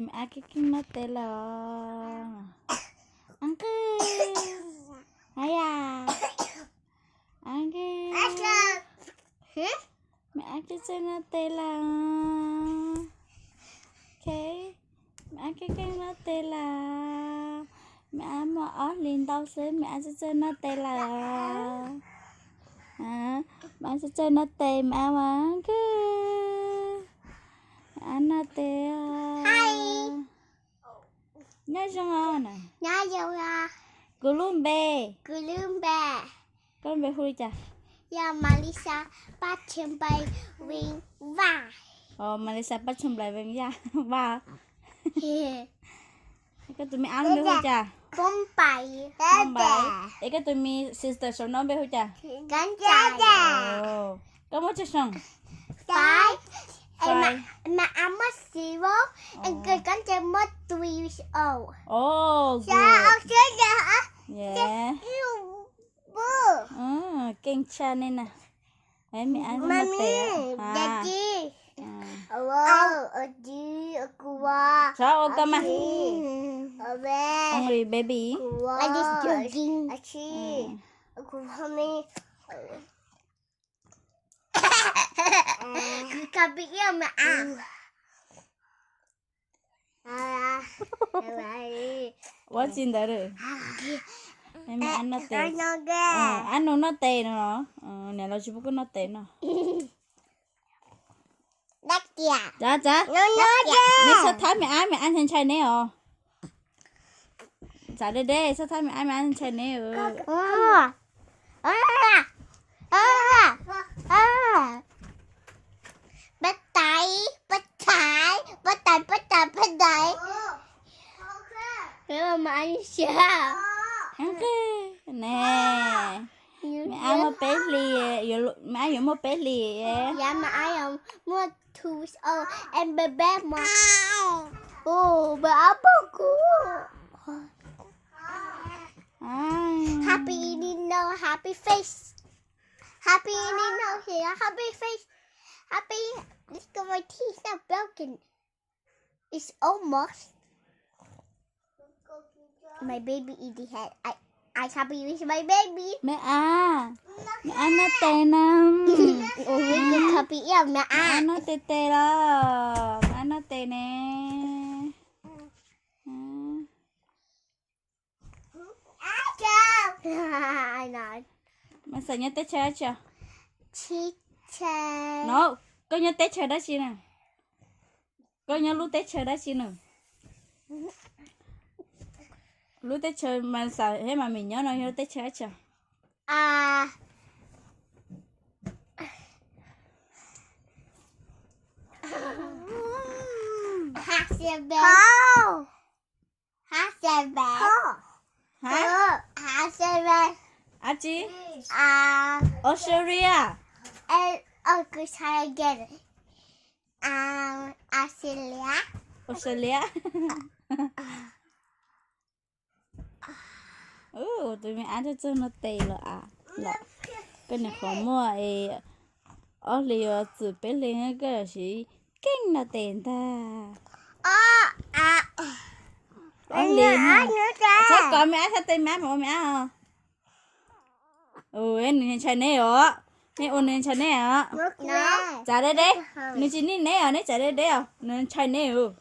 Me ab keej keej noj tes lawm. Ab nqwg, ab yam, ab nqwg, me ab txawj txawj noj tes lawm. Me ab keej keej noj tes lawm. Me ab muaj ob hlis ntau xwb me ab txawj txawj noj tes lawm. Me ab txawj txawj noj tes me ab ua nqwg. Me ab noj tes. Nyob zoo os. Kuv lub npe, kuv lub npe, koj lub npe hu li cas? Yog Malisa Paj Tsheej Nplais Veej Vaj. Os, Malisa Paj Tsheej Nplais Veej Yaj Vaj. Koj tus me ab lub npe hu cas? Poob Npais. Poob Npais. Es koj tus me sister saum no npe hu cas? Kab Ntsais. Koj muaj tsawg xyoo? Five. Five. Mas ab muaj zero. Kab Ntsais muaj three years old. Oh, good. Yeah. Keej tshaj nej na. Me ab muaj tes. Daddy. Txhob ua koj mas. Only baby. Kuv kha pis ib me ab. Ua tsi ntawd? Me ab noj tes. Ab nug noj tes no los? Niam laus tsis pub koj noj tes no. Txav, txav. Neb txhob thab me ab, me ab ntshai ntshai neb os. Txav deb deb, txhob thab me ab, me ab ntshai neb. Pab tais, pab tais, pab tais, pab tais. Me ab muaj peb hlis, me ab yuav muaj peb hlis. Yav me ab yuav muaj two weeks old and baby mo. Me ab pom kuv. Happy eating no, happy face. Happy eating no here, happy face. Happy, look at my teeth, not broken. It's almost. My baby eating head. I, I happy with my baby. Me ab, me ab noj tes na. Happy eat me ab. Me ab noj tes tes los, me ab noj tes ne. Mas xav nyob teb chaws dab tsi? No, koj nyob teb chaws dab tsi na? Koj nyob lub teb chaws dab tsi na? Lub teb chaws mas xav thiab mas mim nyob no yog lub teb chaws dab tsi? Ab tsi? Australia. Australia. Australia. Tus me ab txawj txawj noj tes lawm as. Koj niam qhuav muaj ob hlis yuav txwm peb hlis koj siv keej noj tes ntag. Ob hlis, txhob kov me ab, txhob tes me ab, mus ua me ab os. Nws ntshai neb os. Neb ua nws ntshai neb os. Txav deb deb. Nws tsis nij neb os, neb txav deb deb os, nws ntshai neb os.